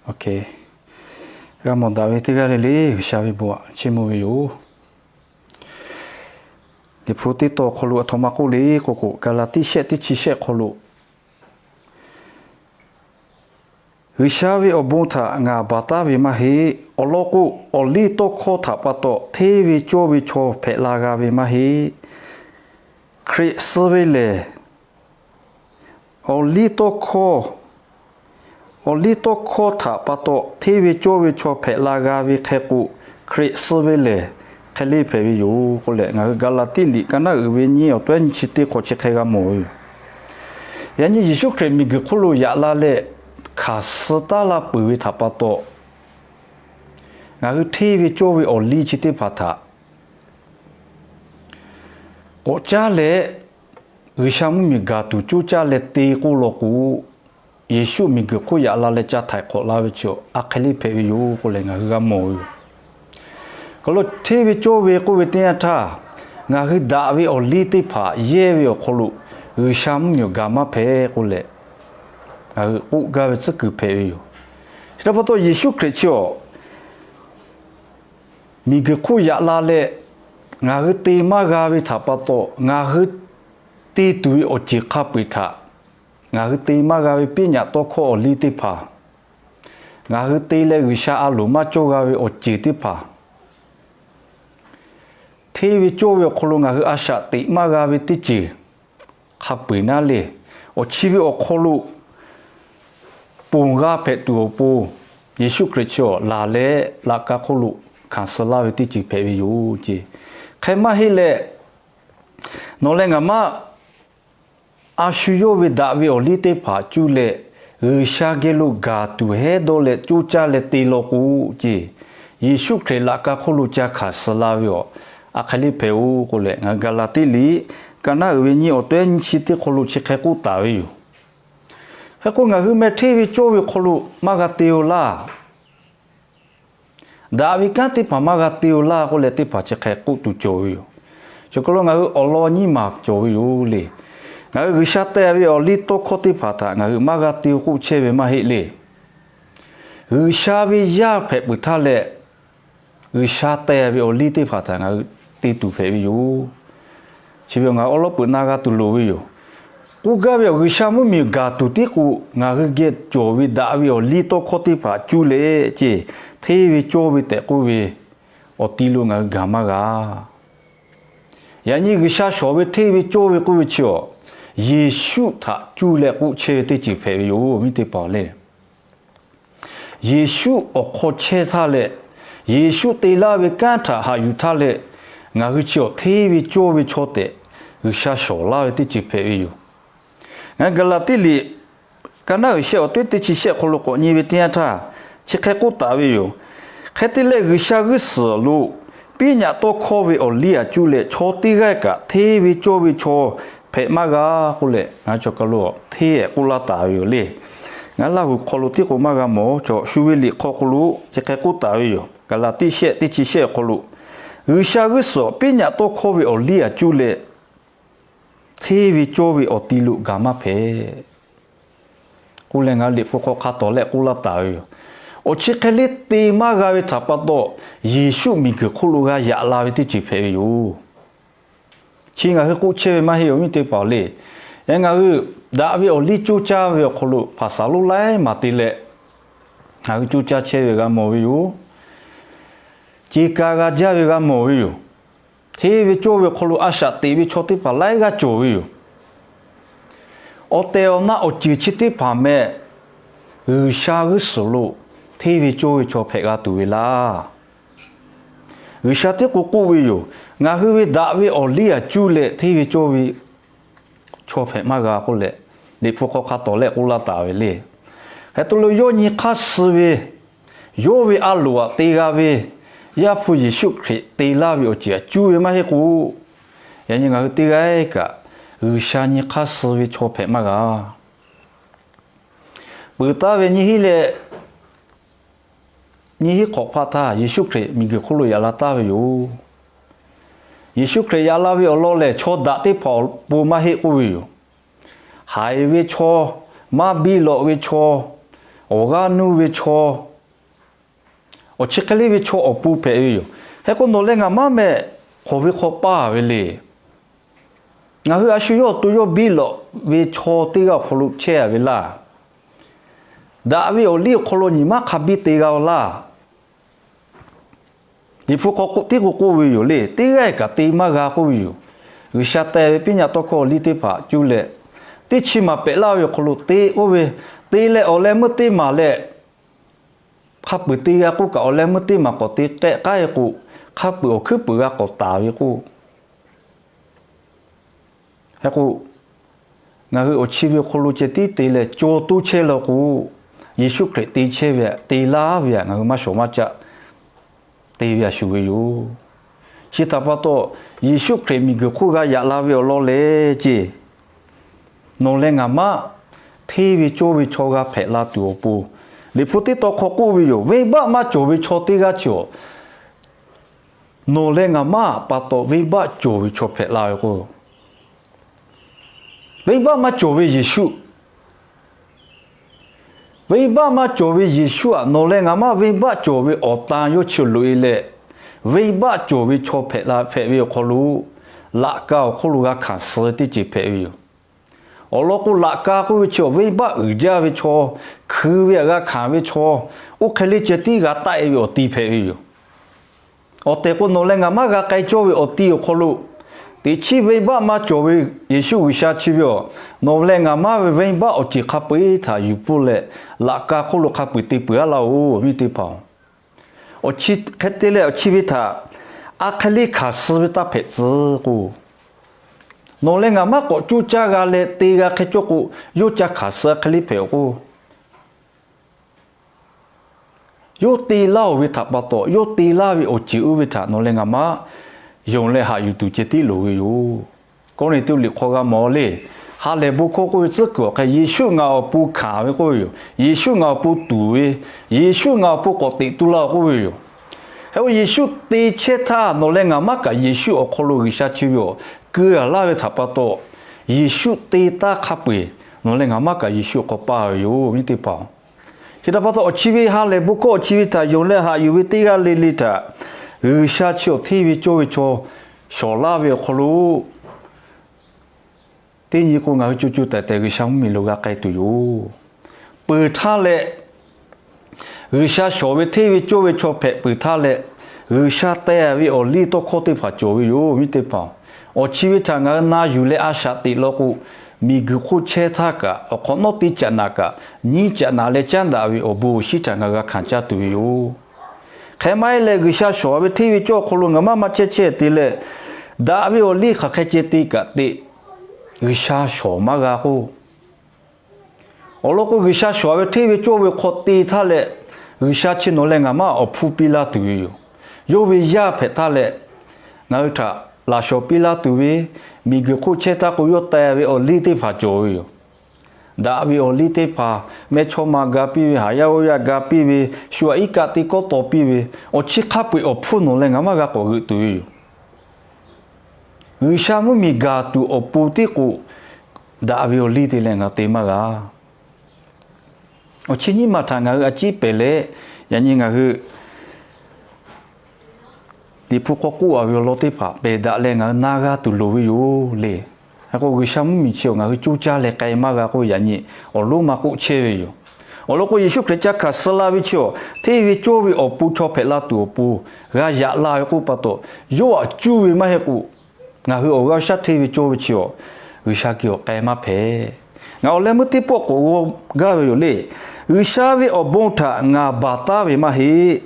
Ok, g'a mawˬ daꞈ ve teˇ g'aˇ le le G'uiˬsha ve bon aꞈ chiˇ mvuh ve yoˬ. Liꞈ hpu teˇ tawn awˬ hk'aw lo aˬ htoꞈ ma k'oˆ le k'o k'o, Gaˍlaˍtiˆ shehˆ teˇ chi shehˆ hk'aw lo, G'uiˬsha ve awˬ bon htaꞈ ngaˬ baˬ taˉ ve maˇ heˆ. Awˬ lawn k'o, awˬliˇtawˇhkawˇ htaꞈ pa taw hteˇ ve cawˇ ve chaw hpehꞈ la g'a ve maˇ heˆ. Hkriꞈ suh ve lehˬ, awˬliˇtawˇhkawˇ, awˬliˇtawˇhkawˇ htaꞈ pa taw hteˇ ve cawˇ ve chaw hpehꞈ la g'a ve hk'e k'o, Hkriꞈ suh ve lehˬ hk'e le hpehꞈ ve yoˬ k'oˆ leh, ngaˬ hui Gaˍlaˍtiˆ liꞈ ka naˉ uiˍ ve nyiˇ awˬ tawehˉ nyiˇ chi teˇ hk'awꞈ chi hk'e g'a mawˬ ve yoˬ. Yaꞈ nyi Yeˍsuˆ Hkriꞈ miˬguiˬ hk'oˆ lo yaꞈ la leh hkanˍ suh taˉ laˇ peuˬ ve htaꞈ pa taw, ngaˬ hui hteˇ ve cawˇ ve awˬliˇ chi teˇ hpaˍ htaꞈ k'awꞈ caˇ leh, G'uiˬsha mvuhˇmiˬ gaˬ tuˬ coˇ caˇ leh te k'oˆ law k'o, Yeˍsuˆ miˬguiˬ hk'oˆ yaꞈ la leh ca htaiˍ hk'awꞈ la ve chi a hk'e le hpehꞈ ve yoˬ k'oˆ leh ngaˬ hui g'a mawˬ ve yoˬ. Hk'aw lo hteˇ ve cawˇ ve k'oˆ ve teˇ yanˇ htaˇ, ngaˬ hui daꞈ ve awˬliˇ teˇ hpaˍ yehˇ ve awˬ hk'aw lo G'uiˬsha mvuhˇmiˬ gaˬ maˇ hpehꞈ k'oˆ leh, ngaˬ hui k'oˆ gaˇ ve tcuhˉ kuiˬ hpehꞈ ve yoˬ. Chi htaꞈ pa taw Yeˍsuˆ Hkriꞈ chi awˬ miˬguiˬ hk'oˆ yaꞈ la leh, ngaˬ hui te maˇ g'a ve htaꞈ pa taw, ngaˬ hui te tuˬ ve awˬ ceuˬ hk'a peu-eˬ htaꞈ, ngaˬ hui te maˇ g'a ve piˇ nyaꞈ tawˇ hkawˇ awˬliˇ teˇ hpaˍ, ngaˬ hui te leh G'uiˬsha a loˍ maˇ cawˇ g'a ve awˬ ceuˬ teˇ hpaˍ, hteˇ ve cawˇ ve awˬ hk'aw lo ngaˬ hui a shaꞈ teꞈ maˇ g'a ve teˇ ceuˬ hk'a peu-eˬ naˉ le, awˬ chi ve awˬ hk'aw lo ponˬ g'a hpehꞈ tuˬ awˬ pon, Yeˍsuˆ Hkriꞈ chi awˬ laˬ leh laꞈ ka hk'oˆ lo hkanˍ suh laˇ ve teˇ ceuˬ hpehꞈ ve yoˬ ce. Hk'e maˇ heˆ leh, nawˬ leh ngaˬ maˇ a shu yawˇ ve daꞈ ve awˬliˇ teˇ hpaˍ cuˇ leh, G'uiˬsha geh lo gaˬ tuˬ hehˉ dawˇ leh coˇ caˇ leh te law k'o ce, Yeˍsuˆ Hkriꞈ laꞈ ka hk'oˆ lo ca hkanˍ suh la ve awˬ a hk'e le hpehꞈ-oˬ k'oˆ leh, ngaˬ hui Gaˍlaˍtiˆ liꞈ ka naˉ uiˍ ve nyiˇ awˬ tawehˉ nyiˇ chi teˇ hk'aw lo chi hk'e k'oˆ taˍ ve yoˬ. Hk'e k'o, ngaˬ hui meh hteˇ ve cawˇ ve hk'aw lo maˇ g'a te-o laˇ. Daꞈ ve kanˉ teˇ hpaˍ maˇ g'a te-o laˇ k'oˆ leh, teˇ hpaˍ chi hk'e k'oˆ tuˬ cawˬ ve yoˬ. Chi hk'aw lo ngaˬ hui awˬ lawn nyiˇ maˬ cawˬ ve yoˬ le. Ngaˬ hui G'uiˬsha teh ve awˬliˇtawˇhkawˇ teˇ hpaˍ htaꞈ ngaˬ hui maˇ g'a te-o k'oˆ chehˇ ve maˇ heˆ le. G'uiˬsha ve yaˇ hpehꞈ peuˬ htaˇ leh, G'uiˬsha teh ve awˬliˇ teˇ hpaˍ htaꞈ ngaˬ hui te tuˬ hpehꞈ ve yoˬ. Chi ve ngaˬ hui awˉ lawˉ peuˬ na g'a tuˬ loˍ ve yoˬ. K'oˆ gaˇ ve awˬ, G'uiˬsha mvuhˇmiˬ gaˬ tuˬ tiˉ k'o, ngaˬ hui geh cawˬ ve daꞈ ve awˬliˇtawˇhkawˇ teˇ hpaˍ cuˇ leh ce, hteˇ ve cawˇ ve tehꞈ k'oˆ ve awˬ ti lo ngaˬ hui gaˬ maˇ g'a. Yaꞈ nyi G'uiˬsha shawˍ ve hteˇ ve cawˇ ve k'oˆ ve chi awˬ, Yeˍsuˆ htaꞈ cuˇ leh k'oˆ chehˇ ve teˇ ceuˬ hpehꞈ ve yoˬ, awˬ viˉ teˇ hpaˍ le. Yeˍsuˆ awˬ hk'aw chehˇ htaˇ leh, Yeˍsuˆ te laˇ ve kanˉ htaꞈ haꞈ yuˬ htaˇ leh, ngaˬ hui chi awˬ hteˇ ve cawˇ ve chaw tehꞈ G'uiˬsha shawˍ laˇ ve teˇ ceuˬ hpehꞈ ve yoˬ. Ngaˬ hui Gaˍlaˍtiˆ liꞈ ka naˉ uiˍ shehˆ awˬ tawehˉ teˇ chi shehˆ hk'aw lo k'awꞈ nyi ve teˇ yanˇ htaˇ, chi hk'e k'oˆ taˍ ve yoˬ. Hk'e te leh, G'uiˬsha g'uˇ suhˍ lo piˇ nyaꞈ tawˇ hkawˇ ve awˬ liˇ aꞈ cuˇ leh chaw teˇ g'aˇ kaꞈ hteˇ ve cawˇ ve chaw hpehꞈ maˇ g'a k'oˆ leh, ngaˬ hui chaw ka lo hteˇ-ehˍ k'oˆ laˇ taˍ ve yoˬ le. Ngaˬ hui Laˇhuˍ hk'aw lo tiˉ k'o maˇ g'a mawˬ, chaw shu ve liꞈ hk'aw hk'aw lo chi hk'e k'oˆ taˍ ve yoˬ. Gaˍlaˍtiˆ shehˆ teˇ chi shehˆ awˬ hk'aw lo, G'uiˬsha g'uˇ suhˍ piˇ nyaꞈ tawˇ hkawˇ ve awˬ liˇ aꞈ cuˇ leh hteˇ ve cawˇ ve awˬ ti lo gaˬ maˇ hpehꞈ k'oˆ leh, ngaˬ hui liꞈ hpu hk'aw hk'a tawˍ lehˆ k'oˆ laˇ taˍ ve yoˬ. Awˬ chi hk'e le te maˇ g'a ve htaꞈ pa taw, Yeˍsuˆ miˬguiˬ hk'oˆ lo g'a yaꞈ la ve teˇ ceuˬ hpehꞈ ve yoˬ. Chi ngaˬ hui k'oˆ chehˇ ve maˇ heˆ, awˬ viˉ teˇ hpaˍ le. Yaꞈ ngaˬ hui daꞈ ve awˬ liˇ coˇ caˇ ve awˬ hk'aw lo hpaˍ saˍ lonˉ laiˉ maˬ te leh, ngaˬ hui coˇ caˇ chehˇ ve g'a mawˬ ve yoˬ. Ce ka g'a jaˇ ve g'a mawˬ ve yoˬ. Hteˇ ve cawˇ ve awˬ hk'aw lo a shaꞈ teꞈ ve chaw teˇ hpaˍ laiˉ g'aˇ cawˬ ve yoˬ. Awˬ tehˬ awˬ na awˬ ceuˬ chi teˇ hpaˍ meh, G'uiˬsha g'uˇ suhˍ lo hteˇ ve cawˇ ve chaw hpehꞈ g'a tuˬ ve laˇ. G'uiˬsha tiˉ k'o k'oˆ ve yoˬ. Ngaˬ hui ve daꞈ ve awˬ liˇ aꞈ cuˇ leh hteˇ ve cawˇ ve chaw hpehꞈ maˇ g'a k'oˆ leh, liꞈ hpu hk'aw hk'a tawˍ lehˆ k'oˆ laˇ taˍ ve le. Hk'e te lo yawˇ nyi hk'aˇ suh ve, yawˇ ve a loˍ aꞈ te g'a ve, Yaˇ hpu Yeˍsuˆ Hkriꞈ te laˇ ve awˬ ceuˬ aꞈ cuˇ ve maˇ heˆ k'o, yaꞈ nyi ngaˬ hui teˇ g'aˇ kaꞈ G'uiˬsha nyi hk'aˇ suh ve chaw hpehꞈ maˇ g'a. Peuˬ taˍ ve nyiˇ hinˉ leh nyiˇ hinˉ hk'awꞈ hpaˆ htaˇ, Yeˍsuˆ Hkriꞈ miˬguiˬ hk'oˆ lo yaꞈ la taˍ ve yoˬ. Yeˍsuˆ Hkriꞈ yaꞈ la ve awˬ lawn lehˬ, chaw daꞈ teˇ hpaˍ awˬ pon maˇ heˆ k'oˆ ve yoˬ. Haiˬ ve chaw, maˇ biˇ lawꞈ ve chaw, awˬ g'aˇ nuˇ ve chaw, awˬ chi hk'e le ve chaw awˬ pon hpehꞈ ve yoˬ. Hk'e k'o, nawˬ leh ngaˬ maˇ mehˆ hk'awꞈ ve hk'aw paˇ ve le. Ngaˬ hui a shu yawˇ awˬ to yawˇ biˇ lawꞈ ve chaw teˇ g'aˇ awˬ hk'aw lo chehˇ a ve laˇ. Daꞈ ve awˬ liˇ awˬ hk'aw lo nyi ma hk'a biˇ te g'a laˇ. Liꞈ hpu hk'aw k'oˆ tiˉ k'o k'oˆ ve yoˬ le, teˇ g'aˇ kaꞈ te maˇ g'a k'oˆ ve yoˬ. G'uiˬsha teh ve piˇ nyi tawˇ hkawˇ awˬ liˇ teˇ hpaˍ cuˇ leh, teˇ chi maˍ pehꞈ laˇ ve awˬ hk'aw lo te k'oˆ ve, te leh awˬ leh meuˇ teˇ maˍ leh, hk'a peuˬ te g'a k'oˆ kaꞈ, awˬ leh meuˇ teˇ maˍ k'awꞈ te k'ehˆ k'ai k'o, hk'a peuˬ awˬ hkuiˉ peuˬ g'a k'awꞈ taˍ ve k'o, hk'e k'o, ngaˬ hui awˬ chi ve awˬ hk'aw lo ceh tiˉ te leh caw toˇ chehˇ law k'o, Yeˍsuˆ Hkriꞈ te chehˇ ve, te laˇ ve htaꞈ ngaˬ hui maˇ shawˍ maˇ caˆ te ve a shuˍ ve yoˬ. Chi htaꞈ pa taw, Yeˍsuˆ Hkriꞈ miˬguiˬ hk'oˆ g'a yaꞈ la ve awˬ lawn leh ceˇ, nawˬ leh ngaˬ maˇ hteˇ ve cawˇ ve chaw g'a hpehꞈ la tuˬ awˬ pon, Liꞈ hpu teˇ taw hk'aw k'oˆ ve yoˬ. Venˇbaˆ maˇ cawˬ ve chaw teˇ g'aˇ chi awˬ, nawˬ leh ngaˬ maˇ pa taw venˇbaˆ cawˬ ve chaw hpehꞈ la ve k'o, venˇbaˆ maˇ cawˬ ve Yeˍsuˆ, venˇbaˆ maˇ cawˬ ve Yeˍsuˆ htaꞈ nawˬ leh ngaˬ maˇ venˇbaˆ cawˬ ve awˬ tan yawˇ chi loꞈ e leh, venˇbaˆ cawˬ ve chaw hpehꞈ la hpehꞈ ve awˬ hk'aw lo, laꞈ ka awˬ hk'oˆ lo g'a hkanˍ suh teˇ ceuˬ hpehꞈ ve yoˬ. Awˬ lawn k'o, laꞈ ka k'oˆ ve chi awˬ venˇbaˆ uiˍ jaˇ ve chaw, hkui ve htaꞈ g'a hkanˍ ve chaw, oˇ hk'e le ceh tiˉ g'a taˆ e ve awˬ ti hpehꞈ ve yoˬ. Awˬ tehˬ k'o, nawˬ leh ngaˬ maˇ g'a k'ai cawˇ ve awˬ ti awˬ hk'aw lo, teꞈ chiˉ venˇbaˆ maˇ cawˬ ve Yeˍsuˆ G'uiˬsha chi ve awˬ, nawˬ leh ngaˬ maˇ ve venˇbaˆ awˬ ceuˬ hk'a peu-eˬ htaꞈ yuˬ pfuhˇ leh, laꞈ ka hk'oˆ lo hk'a peu-eˬ te peuˬ a laˇ oˬ, awˬ viˉ teˇ hpaˍ-oˬ. Awˬ chi hk'e te leh awˬ chi ve htaꞈ a hk'e le hkanˍ suh ve taˇ hpehꞈ tcuh k'o, nawˬ leh ngaˬ maˇ k'awꞈ coˇ caˇ g'a leh te g'a hk'e cawˇ k'o, yawˇ ca hkanˍ suh a hk'e le hpehꞈ-oˬ k'o, yawˇ te laˇ-oˬ ve htaꞈ pa taw, yawˇ te laˇ ve awˬ ceuˬ oˇ ve htaꞈ nawˬ leh ngaˬ maˇ yonˍ leh haꞈ yuˬ tuˬ ceh tiˉ loˍ ve yoˬ. Kawˇrenˍhtuˆ liꞈ hk'aw g'a mawˬ le. Ha lehˬ bon hkawˇ k'oˆ ve tcuhˉ kuiˬ awˬ hk'e, Yeˍsuˆ ngaˬ awˬ pon hkanˍ ve k'oˆ ve yoˬ. Yeˍsuˆ ngaˬ awˬ pon tuˍ ve, Yeˍsuˆ ngaˬ awˬ pon k'awꞈ teꞈ tu laˇ-oˬ k'oˆ ve yoˬ. Hk'e k'o, Yeˍsuˆ te chehˇ htaˇ nawˬ leh ngaˬ maˇ kaꞈ Yeˍsuˆ awˬ hk'aw lo G'uiˬsha chi ve awˬ keu a laˇ ve htaꞈ pa taw, Yeˍsuˆ te taˇ hk'a peu-eˬ nawˬ leh ngaˬ maˇ kaꞈ Yeˍsuˆ awˬ hk'aw paˇ ve yoˬ, awˬ viˉ teˇ hpaˍ-oˬ. Chi htaꞈ pa taw, awˬ chi ve ha lehˬ bon hkawˇ awˬ chi ve htaꞈ yonˍ leh haꞈ yuˬ ve teˇ g'aˇ le le htaꞈ G'uiˬsha chi awˬ hteˇ ve cawˇ ve chaw shawˍ laˇ ve awˬ hk'aw lo, teˇ nyi k'o ngaˬ hui co co taiˍ taiˍ G'uiˬsha mvuhˇmiˬ lo g'a k'ai tuˬ yoˬ. Peuˬ htaˇ leh, G'uiˬsha shawˍ ve hteˇ ve cawˇ ve chaw hpehꞈ peuˬ htaˇ leh, G'uiˬsha teh ve awˬ liˇ tawˇ hkawˇ teˇ hpaˍ cawˬ ve yoˬ, awˬ viˉ teˇ hpaˍ-oˬ. Awˬ chi ve htaꞈ ngaˬ hui na yuˬ leh a shaꞈ teꞈ law k'o, miˬguiˬ hk'oˆ chehˇ htaˇ kaꞈ, awˬ hk'awꞈ nawˉ teˇ caꞈ naꞈ kaꞈ, nyiˇ caꞈ naꞈ leh caˉ daꞈ ve awˬ bon awˬ shinˉ htaꞈ ngaˬ hui g'a hkanˍ caˇ tuˬ ve yoˬ. Hk'e maˇ heˆ leh, G'uiˬsha shawˍ ve hteˇ ve cawˇ awˬ hk'aw lo ngaˬ maˇ maˇ chehˇ chehˇ te leh, daꞈ ve awˬ liˇ hk'aˬ hk'e ceh te kaꞈ te, G'uiˬsha shawˍ maˇ g'a k'o, awˬ lawn k'o, G'uiˬsha shawˍ ve hteˇ ve cawˇ ve hk'aw te htaˇ leh, G'uiˬsha chi nawˬ leh ngaˬ maˇ awˬ hpfuhˇ piˇ laˇ tuˬ ve yoˬ. Yawˇ ve yaˇ hpehꞈ htaˇ leh, ngaˬ hui htaꞈ laꞈ shawˍ piˇ laˇ tuˬ ve, miˬguiˬ hk'oˆ chehˇ htaˇ k'o yawˇ teh ve awˬ liˇ teˇ hpaˍ cawˬ ve yoˬ. Daꞈ ve awˬ liˇ teˇ hpaˍ, mehˇchawˇma ga piˇ ve, haˍ yaˇ g'awˇ yaˇ ga piˇ ve, shu aꞈ iˉ kaˆ teˇ kawˆ taw piˇ ve, awˬ chi hk'a peu-eˬ awˬ hpfuhˇ nawˬ leh ngaˬ maˇ g'a k'awꞈ g'euꞈ tuˬ ve yoˬ. G'uiˬsha mvuhˇmiˬ gaˬ tuˬ awˬ pon tiˉ k'o, daꞈ ve awˬ liˇ te leh ngaˬ te maˇ g'a. Awˬ chi nyiˇ maˬ htaꞈ ngaˬ hui a ciˉ pehˍ leh, yaꞈ nyi ngaˬ hui Liꞈ hpu hk'aw k'oˆ a ve awˬ lawn teˇ hpaˍ pehˬ daꞈ leh ngaˬ hui na g'a tuˬ loˍ ve yoˬ le. Hk'e k'o, G'uiˬsha mvuhˇmiˬ chi awˬ ngaˬ hui coˇ caˇ leh k'ai maˇ g'a k'oˆ ve yaꞈ nyi awˬ lonˉ ma k'oˆ chehˇ ve yoˬ. Awˬ lawn k'o, Yeˍsuˆ Hkriꞈ ca hkanˍ suh la ve chi awˬ hteˇ ve cawˇ ve awˬ pon chaw hpehꞈ la tuˬ awˬ pon g'a yaꞈ la ve k'oˆ pa taw, yawˇ aꞈ cuˇ ve maˇ heˆ k'o, ngaˬ hui awˬ g'aˇ shaˉ hteˇ ve cawˇ ve chi awˬ G'uiˬsha geh awˬ k'ai maˇ hpehꞈ. Ngaˬ awˬ leh meuˇ teˇ pawˆ k'awꞈ g'aw gaˇ ve yoˬ le. G'uiˬsha ve awˬ bon htaꞈ ngaˬ baˬ taˉ ve maˇ heˆ.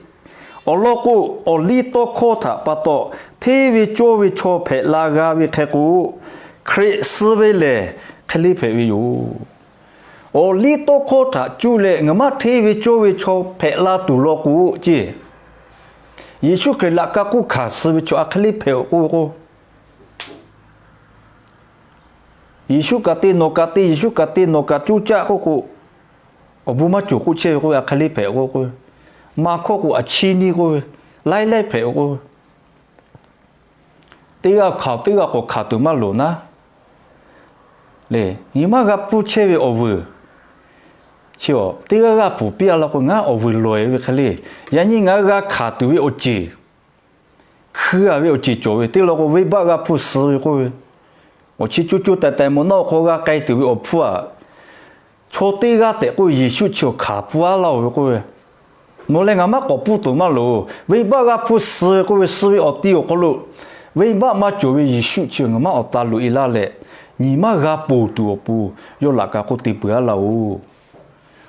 Awˬ lawn k'o, awˬ liˇ tawˇ hkawˇ htaꞈ pa taw hteˇ ve cawˇ ve chaw hpehꞈ la g'a ve hk'e k'o, Hkriꞈ suh ve lehˬ hk'e le hpehꞈ ve yoˬ. Awˬ liˇ tawˇ hkawˇ htaꞈ cuˇ leh ngaˬ maˇ hteˇ ve cawˇ ve chaw hpehꞈ la tuˬ law k'o ceˇ, Yeˍsuˆ Hkriꞈ laꞈ ka hk'oˆ hkanˍ suh ve chaw a hk'e le hpehꞈ-oˬ k'oˆ ve k'o, Yeˍsuˆ kaꞈ te nawˬ kaꞈ te, Yeˍsuˆ kaꞈ te nawˬ kaꞈ coˇ caˆ k'oˆ k'o, awˬ bon maˇ cawˬ k'oˆ chehˇ ve k'oˆ ve a hk'e le hpehꞈ k'oˆ k'o, maˇ hkawˇ k'o a chiˇ niˇ k'oˆ ve, laiˉ laiˉ hpehꞈ k'o, teˇ g'aˇ hkanˍ teˇ g'aˇ k'awꞈ hkanˍ tuˬ maˇ loˍ naˉ le. Nyi maˇ g'a pfuhˇ chehˇ ve awˬ vuiˬ, chi teˇ g'aˇ g'aˇ pfuhˍ piˇ-a law k'o, ngaˬ awˬ vuiˬ lawˬ-e ve hk'e le. Yaꞈ nyi ngaˬ hui g'a hkanˍ tuˬ ve awˬ ceˬ, hkui-a ve awˬ ceˬ cawˬ ve teˇ lawn k'o, venˇbaˆ g'a hpuˇ suh ve k'oˆ ve, awˬ chi co co taiˍ taiˍ mawˬ nawˉ awˬ hk'aw g'a k'ai tuˬ ve awˬ hpfuhˇ-aꞈ, chaw teˇ g'aˇ tehꞈ k'oˆ ve Yeˍsuˆ chi awˬ hkanˍ pfuhˇ-a laˇ-oˬ ve k'oˆ ve, nawˬ leh ngaˬ maˇ k'awꞈ pfuhˇ tuˬ maˇ loˍ. Venˇbaˆ g'a hpuˇ suh ve k'oˆ ve, suh ve awˬ ti awˬ hk'aw lo venˇbaˆ maˇ cawˬ ve Yeˍsuˆ chi ngaˬ maˇ awˬ ta loꞈ-e laˇ leh, nyi maˇ g'a ponˬ tuˬ awˬ pon, yawˇ laꞈ ka hk'oˆ te peuˬ-a laˇ-oˬ.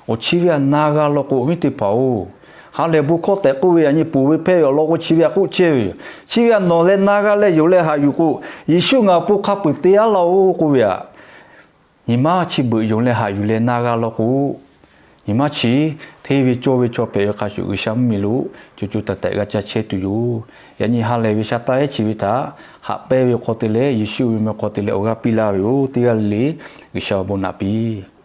Awˬ chi ve-aꞈ na g'a law k'o, awˬ viˉ teˇ hpaˍ-oˬ, ha lehˬ bon hkawˇ tehꞈ k'oˆ ve yaꞈ nyi ponˬ ve hpehˇ ve awˬ lawn k'o, chi ve-aꞈ k'oˆ chehˇ ve yoˬ. Chi ve-aꞈ nawˬ leh na g'a leh yonˍ leh haꞈ yuˬ k'o, Yeˍsuˆ ngaˬ awˬ pon hk'a peuˬ te-a laˇ-oˬ k'oˆ ve-aꞈ, nyi maˇ chi beuꞈ yonˍ leh haꞈ yuˬ leh na g'a law k'o, nyi maˇ chi hteˇ ve cawˇ ve chaw hpehꞈ ve hk'a shuˍ G'uiˬsha mvuhˇmiˬ lo co co taiˍ taiˍ g'a caˇ chehˇ tuˬ yoˬ. Yaꞈ nyi ha lehˬ ve sha taˇ ehˉ chi ve htaꞈ haꞈ pehnˇ ve hk'aw te leh, Yeˍsuˆ ve meh hk'aw te leh awˬ g'aˇ piˇ laˇ ve yoˬ. Teˇ g'aˇ le le G'uiˬsha awˬ bon naꞈ piˇ